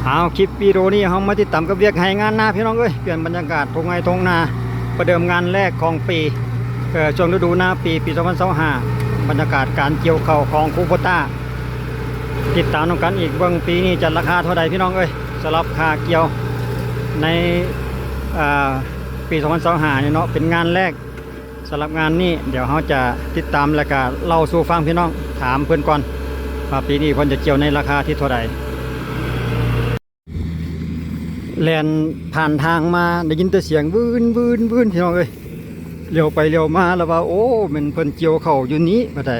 ເອົາ ຄລິບວິດີໂອນີ້ເຮົາມາຕິດຕາມກັບວຽກໄຮ່ງານນາ ພີ່ນ້ອງເອີຍ, ປ່ຽນບັນຍາກາດທົ່ງໄຮ່ທົ່ງນາ ປະເດີມງານແລກຂອງປີ ເອີ ຊ່ວງລະດູນາປີ ປີສອງພັນຊາວຫ້າ ບັນຍາກາດການກ່ຽວເຂົ້າຂອງຄູໂບຕາ. ຕິດຕາມນຳກັນອີກ ເບິ່ງປີນີ້ຈະລາຄາເທົ່າໃດ ພີ່ນ້ອງເອີຍ, ສຳລັບຄ່າກ່ຽວໃນ ເອີ ປີສອງພັນຊາວຫ້ານີ້ເນາະ ເປັນງານແລກ. ສຳລັບງານນີ້ ດຽວເຮົາຈະຕິດຕາມ ແລ້ວກະເລົ່າສູ່ຟັງ ພີ່ນ້ອງ, ຖາມເພິ່ນກ່ອນວ່າປີນີ້ເພິ່ນຈະກ່ຽວໃນລາຄາທີ່ເທົ່າໃດ. ແລ່ນຜ່ານທາງມາ ໄດ້ຍິນແຕ່ສຽງວືນໆໆ ພີ່ນ້ອງເອີຍ, ຫຼຽວໄປຫຼຽວມາແລ້ວວ່າ ໂອ້ ແມ່ນເພິ່ນກ່ຽວເຂົ້າຢູ່ນີ້ບາດໃດ,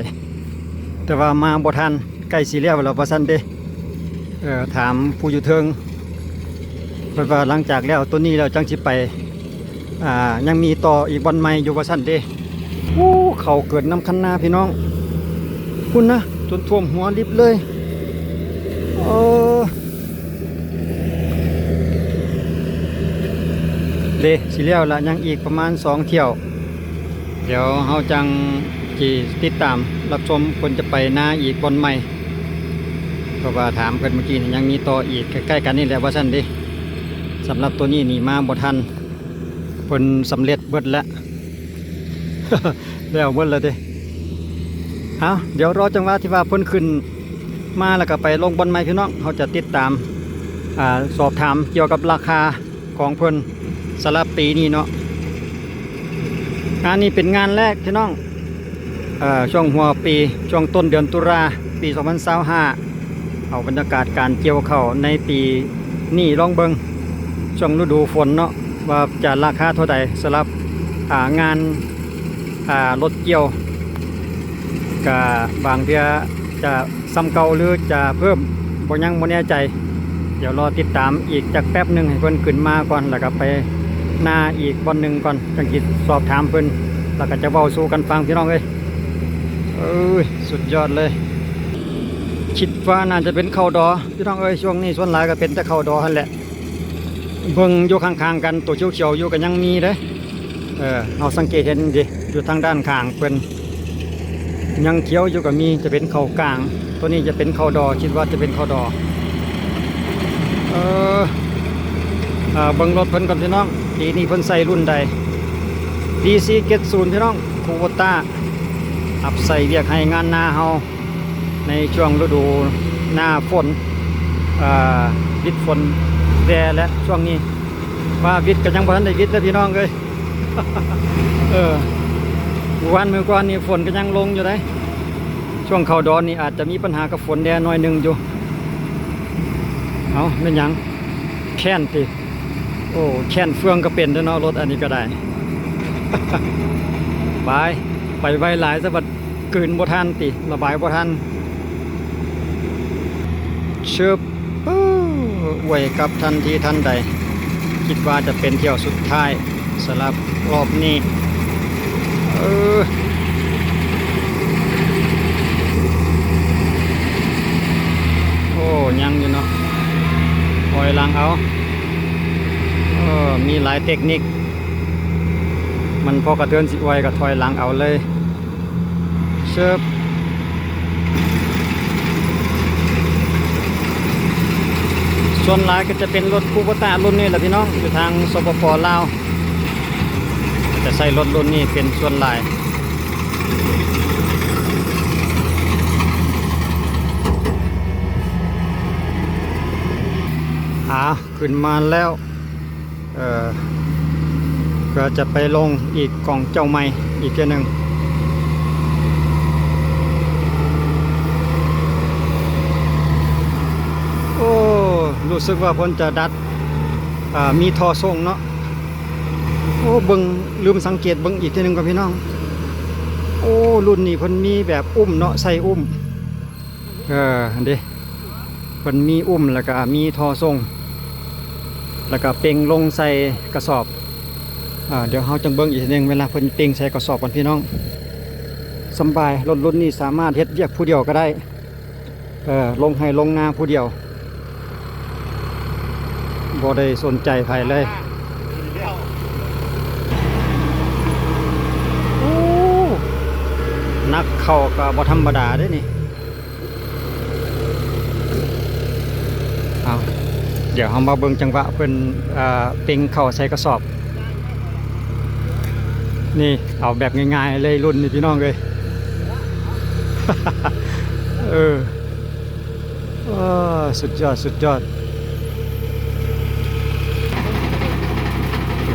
ແຕ່ວ່າມາບໍ່ທັນ, ໃກ້ຊິແລ້ວແລ້ວວ່າຊັ້ນເດ້. ເອີ ຖາມຜູ້ຢູ່ເທິງ ເພິ່ນວ່າຫຼັງຈາກແລ້ວໂຕນີ້ແລ້ວຈັ່ງຊິໄປ ອ່າ ຍັງມີຕໍ່ອີກບ່ອນໃໝ່ຢູ່ວ່າຊັ້ນເດ້. ໂອ້ ເຂົ້າເກີດນຳຄັນນາ ພີ່ນ້ອງ, ພຸ້ນນະ ຈົນຖ້ວມຫົວລິບເລີຍ. ເອີ ເດ້ ຊິແລ້ວລະ, ຍັງອີກປະມານສອງຖ້ຽວ. ດຽວເຮົາຈັ່ງຊິຕິດຕາມຮັບຊົມເພິ່ນຈະໄປນາອີກບ່ອນໃໝ່, ເພາະວ່າຖາມເພິ່ນເມື່ອກີ້ນີ້ ຍັງມີຕໍ່ອີກໃກ້ໆກັນນີ້ແຫຼະວ່າຊັ້ນເດ້. ສຳລັບໂຕນີ້ນີ້ມາບໍ່ທັນ, ເພິ່ນສຳເລັດເບິດແລ້ວ ແລ້ວເບິດແລ້ວເດ້. ເອົາ ດຽວລໍຈັງຫວະທີ່ວ່າເພິ່ນຂຶ້ນມາ ແລ້ວກໍໄປລົງບ່ອນໃໝ່ ພີ່ນ້ອງ, ເຮົາຈະຕິດຕາມ ອ່າ ສອບຖາມກ່ຽວກັບລາຄາ ຂອງເພິ່ນສຳລັບປີນີ້ເນາະ. ງານນີ້ເປັນງານແລກ ພີ່ນ້ອງ, ເອີ ຊ່ວງຫົວປີ ຊ່ວງຕົ້ນເດືອນຕຸລາ ປີສອງພັນຊາວຫ້າ ເອົາບັນຍາກາດການກ່ຽວເຂົ້າໃນປີນີ້ລອງເບິ່ງ ຊ່ວງລະດູຝົນເນາະ ວ່າຈະລາຄາເທົ່າໃດສຳລັບ ອ່າ ງານ ອ່າ ລົດກ່ຽວ, ກະບາງເທື່ອຈະ ສ່ຳເກົ່າ ຫຼື ຈະເພີ່ມ ບໍ່ ຍັງບໍ່ແນ່ໃຈ. ດຽວລໍຕິດຕາມອີກຈັກແປັບໜຶ່ງ ໃຫ້ເພິ່ນຂຶ້ນມາກ່ອນ ແລ້ວກໍໄປນາອີກບ່ອນໜຶ່ງກ່ອນ ຈັ່ງຊິສອບຖາມເພິ່ນ ແລ້ວກໍຈະເວົ້າສູ່ກັນຟັງ ພີ່ນ້ອງເອີຍ. ເອີຍ ສຸດຍອດເລີຍ, ຄິດວ່າໜ້າຈະເປັນເຂົ້າດໍ ພີ່ນ້ອງເອີຍ. ຊ່ວງນີ້ສ່ວນຫຼາຍກໍເປັນແຕ່ເຂົ້າດໍຫັ້ນແຫຼະ, ເບິ່ງຢູ່ຂ້າງໆກັນ ໂຕຂຽວໆຢູ່ກໍຍັງມີເດ້. ເອີ ເຮົາສັງເກດເຫັນເດ້ ຢູ່ທາງດ້ານຂ້າງເພິ່ນຍັງຂຽວຢູ່ກໍມີ, ຈະເປັນເຂົ້າກ້າງ, ໂຕນີ້ຈະເປັນເຂົ້າດໍ, ຄິດວ່າຈະເປັນເຂົ້າດໍ. ເອີ ເອີ ເບິ່ງລົດເພິ່ນກ່ອນ ພີ່ນ້ອງ, ປີນີ້ເພິ່ນໃສ່ລຸ້ນໃດ? ດີ ສີ່ເຈັດສູນ ພີ່ນ້ອງ, ຄູໂບຕ້າ ຮັບໃຊ້ວຽກໄຮ່ງານນາເຮົາ ໃນຊ່ວງລະດູໜ້າຝົນ, ເອີ ວິດຝົນແດ່ແຫຼະຊ່ວງນີ້, ວ່າວິດກໍຍັງບໍ່ທັນໄດ້ວິດເດ້ ພີ່ນ້ອງເອີຍ. ເອີ ມື້ວານມື້ກ່ອນນີ້ຝົນກໍຍັງລົງຢູ່ເດ້. ຊ່ວງເຂົ້າດອນນີ້ອາດຈະມີບັນຫາກັບຝົນແດ່ໜ້ອຍໜຶ່ງຢູ່. ເອົ້າ ແມ່ນຫຍັງ? ແຄ້ນຕິ? ໂອ້ ແຄ້ນເຟືອງກໍເປັນເດ້ເນາະ, ລົດອັນນີ້ກໍໄດ້. ບາຍ ໄປໄວຫຼາຍຊະບັດ ກືນບໍ່ທັນຕິ ລະບາຍບໍ່ທັນ. ຊຶບ ອວຍກັບທັນທີທັນໃດ, ຄິດວ່າຈະເປັນຖ້ຽວສຸດທ້າຍສຳລັບຮອບນີ້. ເອີ ໂອ້ ຍັງຢູ່ເນາະ, ຖອຍຫຼັງເອົາ. ເອີ ມີຫຼາຍເຕັກນິກ, ມັນພໍກະເທີນຊິອວຍກໍຖອຍຫຼັງເອົາເລີຍ. ຊຶບ ສ່ວນຫຼາຍກໍຈະເປັນລົດຄູໂບຕ້າລຸ້ນນີ້ແຫຼະ ພີ່ນ້ອງ, ຢູ່ທາງ ສປປ ລາວ ຈະໃຊ້ລົດລຸ້ນນີ້ເປັນສ່ວນຫຼາຍ. ອາ ຂຶ້ນມາແລ້ວ. ເອີ ກໍຈະໄປລົງອີກກອງເຈົ້າໃໝ່ອີກເທື່ອໜຶ່ງ. ໂອ້ ຮູ້ສຶກວ່າເພິ່ນຈະດັດ ອ່າ ມີທໍ່ສົ່ງເນາະ. ໂອ້ ເບິ່ງ ລືມສັງເກດເບິ່ງອີກເທື່ອໜຶ່ງກ່ອນ ພີ່ນ້ອງ. ໂອ້ ລຸ້ນນີ້ເພິ່ນມີແບບອຸ້ມເນາະ, ໃສ່ອຸ້ມ. ເອີ ຫັ້ນເດ້ ເພິ່ນມີອຸ້ມ ແລ້ວກະມີທໍ່ສົ່ງ ແລ້ວກະເປັ່ງລົງໃສ່ກະສອບ. ອາ ດຽວເຮົາຈັ່ງເບິ່ງອີກເທື່ອໜຶ່ງ ເວລາເພິ່ນເປັ່ງໃສ່ກະສອບກ່ອນ ພີ່ນ້ອງ. ສຳບາຍ, ລົດລຸ້ນນີ້ສາມາດເຮັດວຽກຜູ້ດຽວກໍໄດ້, ເອີ ລົງໄຮ່ລົງນາຜູ້ດຽວ ບໍ່ໄດ້ສົນໃຈໃຜເລີຍ. ໂອ້ ໜັກເຂົ້າກໍບໍ່ທຳມະດາເດ້ນີ້. ເອົາ ດຽວເຮົາມາເບິ່ງຈັງຫວະເພິ່ນ ເອີ ເປັ່ງເຂົ້າໃສ່ກະສອບ. ນີ້ ເອົາແບບງ່າຍໆເລີຍລຸ້ນນີ້ພີ່ນ້ອງເອີຍ. ເອີ ໂອ້ ສຸດຍອດ ສຸດຍອດ.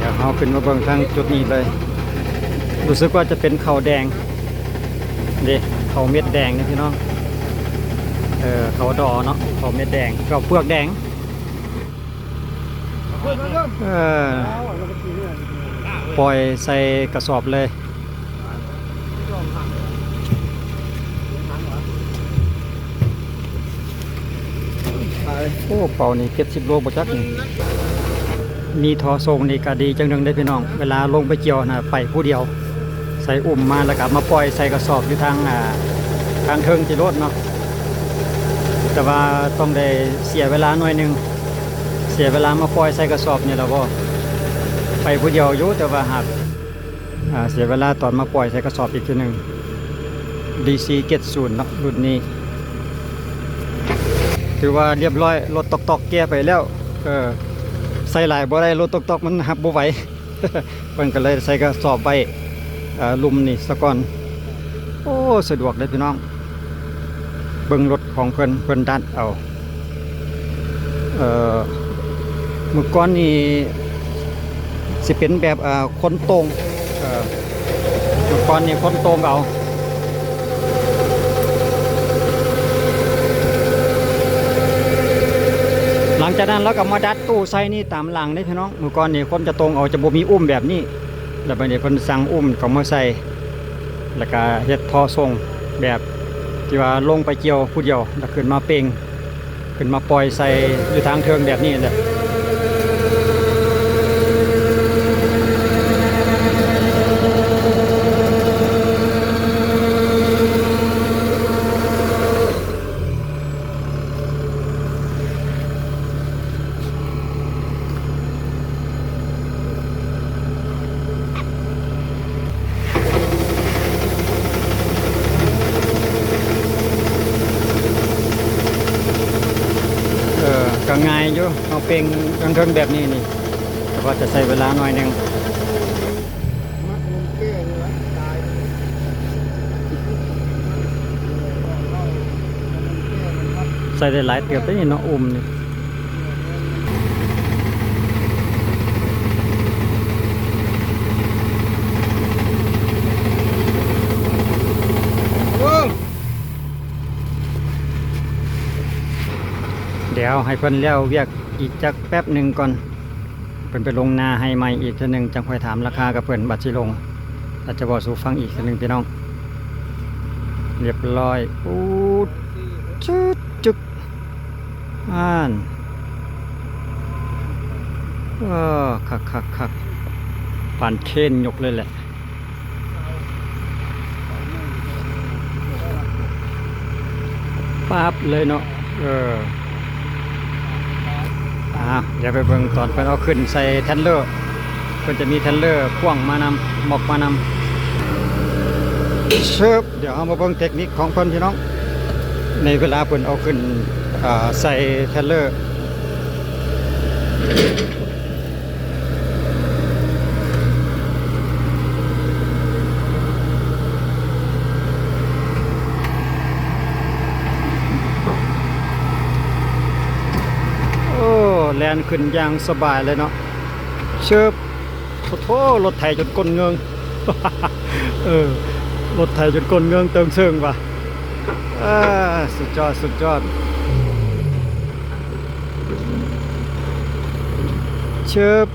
ດຽວເຮົາຂຶ້ນມາເບິ່ງທາງຈຸດນີ້ເລີຍ. ຮູ້ສຶກວ່າຈະເປັນເຂົ້າແດງເດ້ ເຂົ້າເມັດແດງເດ້ພີ່ນ້ອງ. ເອີ ເຂົ້າດໍເນາະ ເຂົ້າເມັດແດງ ເຂົ້າເປືອກແດງ. ເອີ ປ່ອຍໃສ່ກະສອບເລີຍ. ໂອ້ ເປົານີ້ເຈັດສິບໂລບໍ່ຈັກນີ້. ມີທໍ່ສົ່ງນີ້ກະດີຈັ່ງໜຶ່ງເດ້ພີ່ນ້ອງ, ເວລາລົງໄປກ່ຽວນະ ໄປຜູ້ດຽວ ໃສ່ອຸ້ມມາ ແລ້ວກະມາປ່ອຍໃສ່ກະສອບຢູ່ທາງ ອ່າ ທາງເທິງທີ່ລົດເນາະ. ແຕ່ວ່າຕ້ອງໄດ້ເສຍເວລາໜ້ອຍໜຶ່ງ, ເສຍເວລາມາປ່ອຍໃສ່ກະສອບນີ້ແຫຼະ. ບໍ່ ໄປຜູ້ດຽວຢູ່ ແຕ່ວ່າຫາກ ອ່າ ເສຍເວລາຕອນມາປ່ອຍໃສ່ກະສອບອີກເທື່ອໜຶ່ງ. ດີຊີເຈັດສິບເນາະ ລຸ້ນນີ້ ຖືວ່າລຽບລ້ອຍ. ລົດຕອກໆແກ່ໄປແລ້ວ ເອີ ໃສ່ຫຼາຍບໍ່ໄດ້ ລົດຕອກໆມັນຮັບບໍ່ໄຫວ. ເພິ່ນກໍເລີຍໃສ່ກະສອບໄວ້ ເອີ ລຸ່ມນີ້ສາກ່ອນ. ໂອ້ ສະດວກເດ້ພີ່ນ້ອງ. ເບິ່ງລົດຂອງເພິ່ນ ເພິ່ນດັດເອົາ ເອີ ມື້ກ່ອນນີ້ຊິເປັນແບບ ເອີ ຄົນໂຕ່ງ ເອີ ມື້ກ່ອນນີ້ຄົນໂຕ່ງເອົາ. ຫຼັງຈາກນັ້ນລາວກໍມາດັດຕູ້ໃສ່ນີ້ຕາມຫຼັງເດ້ພີ່ນ້ອງ. ມື້ກ່ອນນີ້ຄົນຈະໂຕ່ງເອົາ ຈະບໍ່ມີອຸ້ມແບບນີ້. ແລ້ວບັດນີ້ເພິ່ນສັ່ງອຸ້ມເຂົ້າມາໃສ່ ແລ້ວກະເຮັດທໍ່ສົ່ງແບບທີ່ວ່າລົງໄປກ່ຽວຜູ້ດຽວ ແລ້ວຂຶ້ນມາເປັ່ງ ຂຶ້ນມາປ່ອຍໃສ່ຢູ່ທາງເທິງແບບນີ້ແຫຼະ. ເອີ ກໍງ່າຍຢູ່ ເຮົາເປັ່ງເທິງໆແບບນີ້ນີ້ ແຕ່ວ່າຈະໃຊ້ເວລາໜ້ອຍໜຶ່ງ. ໃສ່ໄດ້ຫຼາຍເຕີບເດ້ນີ້ເນາະ ອຸ້ມນີ້. ດຽວໃຫ້ເພິ່ນແລ້ວວຽກອີກຈັກແປັບໜຶ່ງກ່ອນ. ເພິ່ນໄປລົງນາໄຮ່ໃໝ່ອີກເທື່ອໜຶ່ງ ຈັ່ງຄ່ອຍຖາມລາຄາກັບເພິ່ນ ບັດຊິລົງ ອາດຈະເວົ້າສູ່ຟັງອີກເທື່ອໜຶ່ງພີ່ນ້ອງ. ລຽບລ້ອຍ ອູດ ຊຶດ ຈຶກ ອ່ານ ເອີ ຄັກໆໆ ປານເຄນຍົກເລີຍແຫຼະ. ປັບເລີຍເນາະ ເອີ ອ່າ ດຽວໄປເບິ່ງຕອນເພິ່ນເອົາຂຶ້ນໃສ່ເທຣນເລີ ເພິ່ນຈະມີເທຣນເລີພ່ວງມານຳ ມັອກມານຳ. ຊຶບ ດຽວເຮົາມາເບິ່ງເຕັກນິກຂອງເພິ່ນພີ່ນ້ອງ ໃນເວລາເພິ່ນເອົາຂຶ້ນ ອ່າ ໃສ່ເທຣນເລີ. ໂອ້ ແລ່ນຂຶ້ນຢ່າງສະບາຍເລີຍເນາະ. ຊຶບ ໂອ້ໂຫ ລົດໄຖຈົນກົ້ນເງິງ ເອີ ລົດໄຖຈົນກົ້ນເງິງເຕີງເຊິ່ງວ່າ. ເອີ ສຸດຍອດ ສຸດຍອດ. ຊຶບ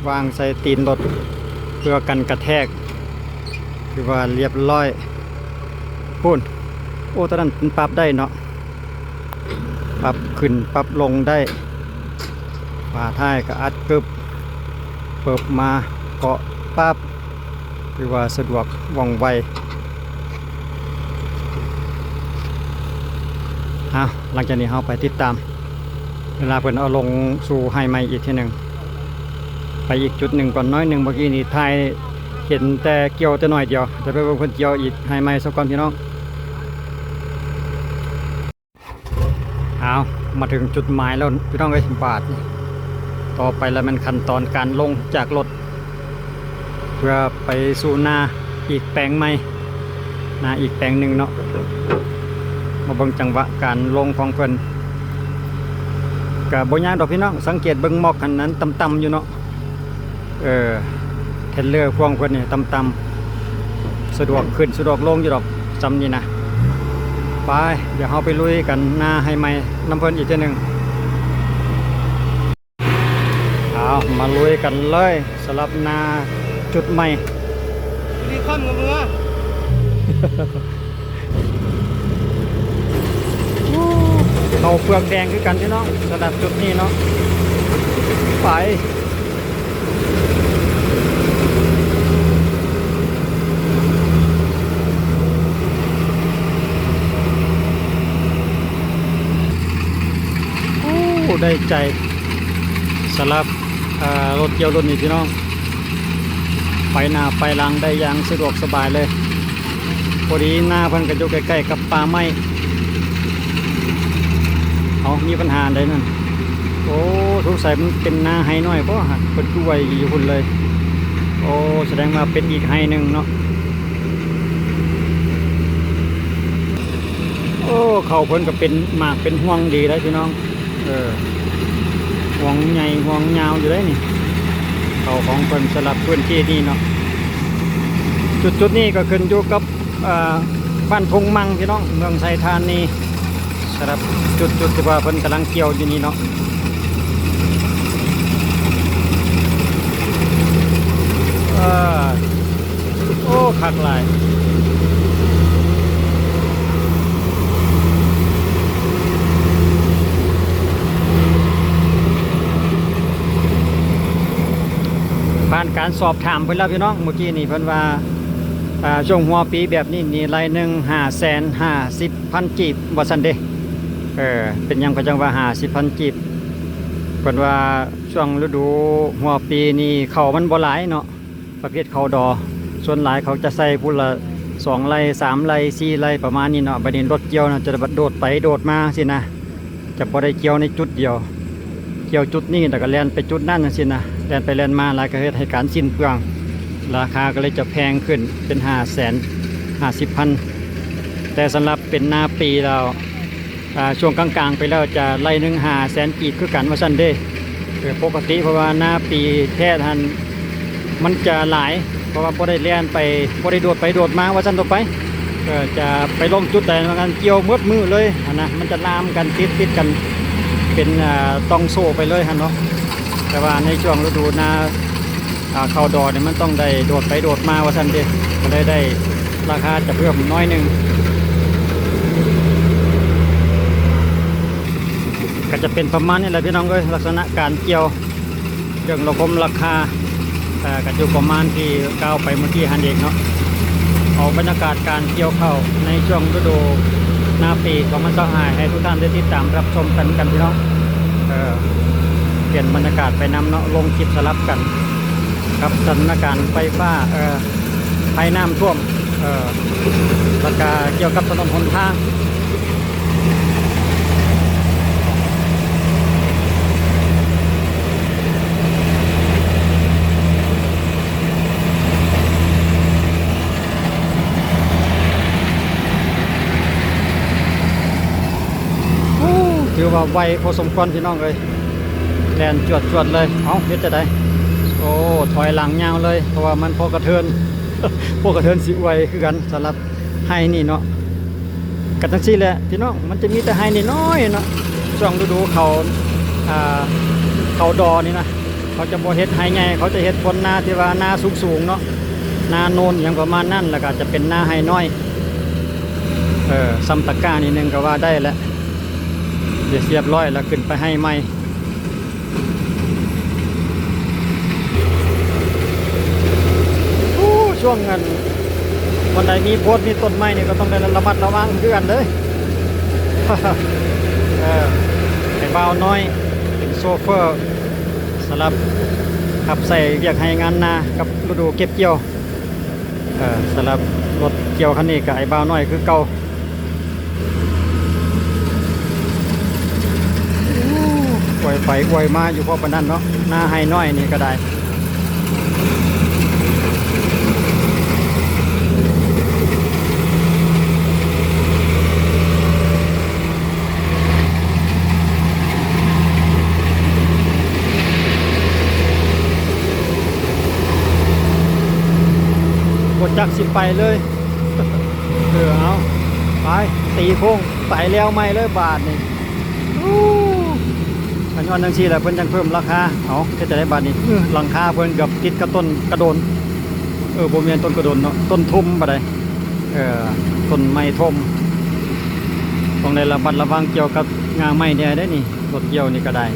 ວາງໃສ່ຕີນລົດເພື່ອກັນກະແທກ ຖືວ່າລຽບລ້ອຍ. ພຸ້ນ ໂອ້ ຕອນນັ້ນປັບໄດ້ເນາະ ປັບຂຶ້ນປັບລົງໄດ້. ຝາທ້າຍກໍອັດກຶບ ເປີບມາເກາະປັບ ຖືວ່າສະດວກວ່ອງໄວ. ເອົາ ຫຼັງຈາກນີ້ເຮົາໄປຕິດຕາມເວລາເພິ່ນເອົາລົງສູ່ໄຮ່ໃໝ່ອີກເທື່ອໜຶ່ງ ໄປອີກຈຸດໜຶ່ງກ່ອນໜ້ອຍໜຶ່ງ. ເມື່ອກີ້ນີ້ຖ່າຍເຫັນແຕ່ກ່ຽວແຕ່ໜ້ອຍດຽວ ດຽວໄປເບິ່ງເພິ່ນກ່ຽວອີກໄຮ່ໃໝ່ສາກ່ອນພີ່ນ້ອງ. ເອົາ ມາເຖິງຈຸດໝາຍແລ້ວພີ່ນ້ອງເອີຍ ບາດນີ້ ຕໍ່ໄປລະແມ່ນຂັ້ນຕອນການລົງຈາກລົດ ເພື່ອໄປສູ່ນາອີກແປງໃໝ່ ນາອີກແປງໜຶ່ງເນາະ. ມາເບິ່ງຈັງຫວະການລົງຂອງເພິ່ນ ກະບໍ່ຍາກດອກພີ່ນ້ອງ, ສັງເກດເບິ່ງໝອກຫັ້ນ ນັ້ນຕ່ຳໆຢູ່ເນາະ. ເອີ ເທຣລເລີພວງເພິ່ນນີ້ຕ່ຳໆ ສະດວກຂຶ້ນສະດວກລົງຢູ່ດອກ ຊ່ຳນີ້ນະ. ໄປ ດຽວເຮົາໄປລຸຍກັນນາໄຮ່ໃໝ່ນຳເພິ່ນອີກເທື່ອໜຶ່ງ. ເອົາ ມາລຸຍກັນເລີຍ ສຳລັບນາຈຸດໃໝ່. ດີຄ່ຳກັບເມືອ ເຂົ້າເປືອກແດງຄືກັນເດ້ເນາະ ສຳລັບຈຸດນີ້ເນາະ. ໄປ ໂອ້ ໄດ້ໃຈ ສຳລັບ ເອີ ລົດກ່ຽວລົດນີ້ພີ່ນ້ອງ ໄປໜ້າໄປຫຼັງໄດ້ຢ່າງສະດວກສະບາຍເລີຍ. ພໍດີນາເພິ່ນກະຢູ່ໃກ້ໆກັບປ່າໄມ້. ເອົາ ມີບັນຫາອັນໃດນັ້ນ? ໂອ້ ສົງໄສມັນເປັນນາໄຮ່ນ້ອຍບໍ ເພິ່ນຄືໄຫວຢູ່ພຸ້ນເລີຍ. ໂອ້ ສະແດງວ່າເປັນອີກໄຮ່ໜຶ່ງເນາະ. ໂອ້ ເຂົ້າເພິ່ນກະເປັນໝາກເປັນຮວງດີເດ້ພີ່ນ້ອງ. ເອີ ຮວງໃຫຍ່ຮວງຍາວຢູ່ເດ້ນີ້ ເຂົ້າຂອງເພິ່ນສຳລັບພື້ນທີ່ນີ້ເນາະ. ຈຸດໆນີ້ກະຂຶ້ນຢູ່ກັບ ເອີ ບ້ານທົ່ງມັ່ງພີ່ນ້ອງ ເມືອງໄຊທານີ ສຳລັບຈຸດໆທີ່ວ່າເພິ່ນກຳລັງກ່ຽວຢູ່ນີ້ເນາະ. ເອີ ໂອ້ ຄັກຫຼາຍ. ຜ່ານການສອບຖາມເພິ່ນແລ້ວພີ່ນ້ອງ ມື້ກີ້ນີ້ເພິ່ນວ່າ ອາ ຊ່ວງຫົວປີແບບນີ້ນີ້ ໄຮ່ໜຶ່ງຫ້າແສນຫ້າສິບພັນກີບວ່າຊັ້ນເດ. ເອີ ເປັນຫຍັງເຂົາຈັ່ງວ່າຫ້າສິບພັນກີບ? ເພິ່ນວ່າຊ່ວງລະດູຫົວປີນີ້ເຂົ້າມັນບໍ່ຫຼາຍເນາະ ປະເພດເຂົ້າດໍ ສ່ວນຫຼາຍເຂົາຈະໃສ່ພຸ້ນລະສອງໄຮ່ ສາມໄຮ່ ສີ່ໄຮ່ ປະມານນີ້ເນາະ. ບາດນີ້ລົດກ່ຽວນະ ຈະໂດດໄປໂດດມາຊີ້ນະ ຈະບໍ່ໄດ້ກ່ຽວໃນຈຸດດຽວ ກ່ຽວຈຸດນີ້ແລ້ວກະແລ່ນໄປຈຸດນັ້ນຈັ່ງຊີ້ນະ ແລ່ນໄປແລ່ນມາ ແລ້ວກະເຮັດໃຫ້ການສິ້ນເປືອງ ລາຄາກະເລີຍຈະແພງຂຶ້ນເປັນຫ້າແສນຫ້າສິບພັນ. ແຕ່ສຳລັບເປັນນາປີແລ້ວ ອາ ຊ່ວງກາງໆໄປແລ້ວຈະໄຮ່ໜຶ່ງຫ້າແສນກີບຄືກັນວ່າຊັ້ນເດ້. ເອີ ປົກກະຕິ ເພາະວ່ານາປີແທ້ຫັ້ນມັນຈະຫຼາຍ ເພາະວ່າບໍ່ໄດ້ແລ່ນໄປ ບໍ່ໄດ້ໂດດໄປໂດດມາວ່າຊັ້ນຕໍ່ໄປ. ເອີ ຈະໄປລົງຈຸດໃດ ວ່າຊັ້ນ ກ່ຽວໝົດມື້ເລີຍຫັ້ນນະ ມັນຈະລາມກັນຕິດໆກັນເປັນ ອາ ຕ່ອງໂສ້ໄປເລີຍຫັ້ນເນາະ. ແຕ່ວ່າໃນຊ່ວງລະດູນາ ອາ ເຂົ້າດໍນີ້ມັນຕ້ອງໄດ້ໂດດໄປໂດດມາວ່າຊັ້ນເດ ກະເລີຍໄດ້ ລາຄາຈະເພີ່ມໜ້ອຍໜຶ່ງ. ກະຈະເປັນປະມານນີ້ແຫຼະພີ່ນ້ອງເອີຍ ລັກສະນະການກ່ຽວ ເລື່ອງລະບົມລາຄາ ເອີ ກະຢູ່ປະມານທີ່ກ່າວໄປເມື່ອກີ້ຫັ້ນເອງເນາະ. ເອົາບັນຍາກາດການກ່ຽວເຂົ້າໃນຊ່ວງລະດູນາປີສອງພັນຊາວຫ້າ ໃຫ້ທຸກທ່ານໄດ້ຕິດຕາມຮັບຊົມກັນ ກັນພີ່ນ້ອງ. ເອີ ປ່ຽນບັນຍາກາດໄປນຳເນາະ ລົງຄລິບສະຫຼັບກັນ ກັບສະຖານະການໄຟຟ້າ ເອີ ໄພນ້ຳຖ້ວມ ເອີ ແລ້ວກະກ່ຽວກັບຖະໜົນຫົນທາງ. ໂອ້ ຖືວ່າໄວພໍສົມຄວນພີ່ນ້ອງເອີຍ ແລ່ນຈວດໆເລີຍ. ເອົ້າ ເຮັດຈັ່ງໃດ? ໂອ້ ຖອຍຫຼັງຍາວເລີຍ ເພາະວ່າມັນພໍກະເທີນ ພໍກະເທີນຊິໄວຄືກັນ ສຳລັບໄຮ່ນີ້ເນາະ. ກະຈັ່ງຊີ້ແຫຼະພີ່ນ້ອງ ມັນຈະມີແຕ່ໄຮ່ນ້ອຍໆເນາະ ຊ່ວງລະດູເຂົ້າ ອາ ເຂົ້າດໍນີ້ນະ ເຂົາຈະບໍ່ເຮັດໄຮ່ໃຫຍ່ ເຂົາຈະເຮັດບ່ອນນາທີ່ວ່ານາສູງໆເນາະ ນາໂນນຫຍັງປະມານນັ້ນ ແລ້ວກະຈະເປັນນາໄຮ່ນ້ອຍ ເອີ ຊ່ຳຕະກ້າໜ້ອຍໜຶ່ງກະວ່າໄດ້ແຫຼະ. ດຽວຮຽບຮ້ອຍແລ້ວຂຶ້ນໄປໄຮ່ໃໝ່. ໂອ້ ຊ່ວງອັນ ບ່ອນໃດມີໂພດມີຕົ້ນໄມ້ນີ້ກະຕ້ອງໄດ້ລະມັດລະວັງຄືກັນເດີ້. ເອີ ໄອ້ບ່າວນ້ອຍເປັນໂຊເຟີ ສຳລັບຮັບໃຊ້ວຽກໄຮ່ງານນາກັບລະດູເກັບກ່ຽວ. ເອີ ສຳລັບລົດກ່ຽວຄັນນີ້ກະໄອ້ບ່າວນ້ອຍຄືເກົ່າ. ໂອ້ ອວຍໄປອວຍມາຢູ່ພໍປານນັ້ນເນາະ ນາໄຮ່ນ້ອຍນີ້ກໍໄດ້. ບໍ່ຈັກຊິໄປເລີຍ. ເອີ ເອົາ ໄປ ຕີໂຄ້ງ ໄປແລ້ວໃໝ່ເລີຍບາດນີ້. ໂອ້ ຄັນຍ້ອນຈັ່ງຊີ້ແຫຼະ ເພິ່ນຈັ່ງເພີ່ມລາຄາ. ເອົາ ເຮັດຈັ່ງໃດບາດນີ້? ເອີ ຫຼັງຄາເພິ່ນເກືອບຕິດກັບຕົ້ນກະດົນ. ເອີ ບໍ່ແມ່ນຕົ້ນກະດົນເນາະ ຕົ້ນທຸ່ມບາດໃດ. ເອີ ຕົ້ນໄມ້ຖົ່ມ ຕ້ອງໄດ້ລະມັດລະວັງກ່ຽວກັບງ່າໄມ້ແດ່ເດ້ນີ້. ລົດກ່ຽວນີ້ກໍໄດ້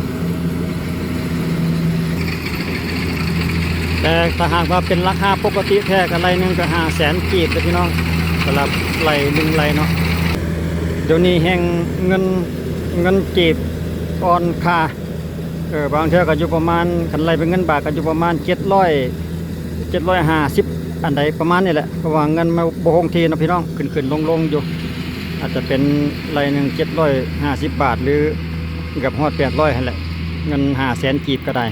ແຕ່ຖ້າຫາກວ່າເປັນລາຄາປົກກະຕິແທ້ກໍໄລ່ໜຶ່ງກໍຫ້າແສນກີບເດ້ພີ່ນ້ອງ ສຳລັບໄລ່ໜຶ່ງໄລ່ເນາະ. ດຽວນີ້ແຮ່ງເງິນ ເງິນກີບອ່ອນຄ່າ. ເອີ ບາງເທື່ອກໍຢູ່ປະມານ ຄັນໄລ່ເປັນເງິນບາດກໍຢູ່ປະມານເຈັດຮ້ອຍ ເຈັດຮ້ອຍຫ້າສິບ ອັນໃດປະມານນີ້ແຫຼະ ເພາະວ່າເງິນມັນບໍ່ຄົງທີ່ເນາະພີ່ນ້ອງ ຂຶ້ນໆລົງໆຢູ່ ອາດຈະເປັນໄລ່ໜຶ່ງເຈັດຮ້ອຍຫ້າສິບບາດ ຫຼື ເກືອບຮອດແປດຮ້ອຍຫັ້ນແຫຼະ ເງິນຫ້າແສນກີບກໍໄດ້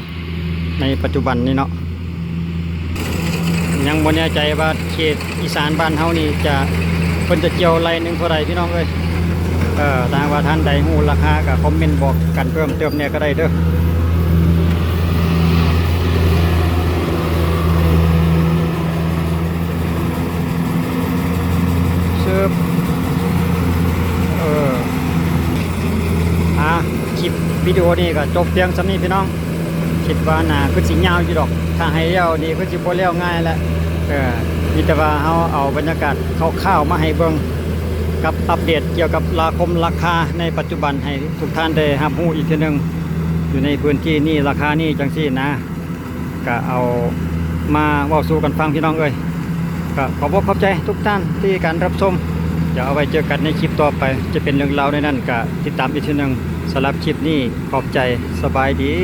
ໃນປັດຈຸບັນນີ້ເນາະ. ຍັງບໍ່ແນ່ໃຈວ່າເຂດອີສານບ້ານເຮົານີ້ຈະ ເພິ່ນຈະກ່ຽວໄລ່ໜຶ່ງເທົ່າໃດພີ່ນ້ອງເອີຍ. ເອີ ຖ້າຫາກວ່າທ່ານໃດຮູ້ລາຄາກໍຄອມເມັນບອກກັນເພີ່ມເຕີມແດ່ກໍໄດ້ເດີ້. ຊຶບ ເອີ ອາ ຄລິບວິດີໂອນີ້ກໍຈົບພຽງສ່ຳນີ້ພີ່ນ້ອງ. ຄິດວ່າໜ້າຄືຊິຍາວຢູ່ດອກ ຖ້າໃຫ້ແລ້ວນີ້ຄືຊິບໍ່ແລ້ວງ່າຍແຫຼະ. ເອີ ມີແຕ່ວ່າເຮົາເອົາບັນຍາກາດຄ່າວໆມາໃຫ້ເບິ່ງ ກັບອັບເດດກ່ຽວກັບລາຄົມລາຄາໃນປັດຈຸບັນ ໃຫ້ທຸກທ່ານໄດ້ຮັບຮູ້ອີກເທື່ອໜຶ່ງ ຢູ່ໃນພື້ນທີ່ນີ້ ລາຄານີ້ຈັ່ງຊີ້ນະ. ກະເອົາມາເວົ້າສູ່ກັນຟັງພີ່ນ້ອງເອີຍ. ກະຂອບອົກຂອບໃຈທຸກທ່ານທີ່ການຮັບຊົມ. ດຽວເອົາໄວ້ເຈີກັນໃນຄລິບຕໍ່ໄປ ຈະເປັນເລື່ອງລາວໃນນັ້ນ ກະຕິດຕາມອີກເທື່ອໜຶ່ງ. ສຳລັບຄລິບນີ້ ຂອບໃຈ ສະບາຍດີ.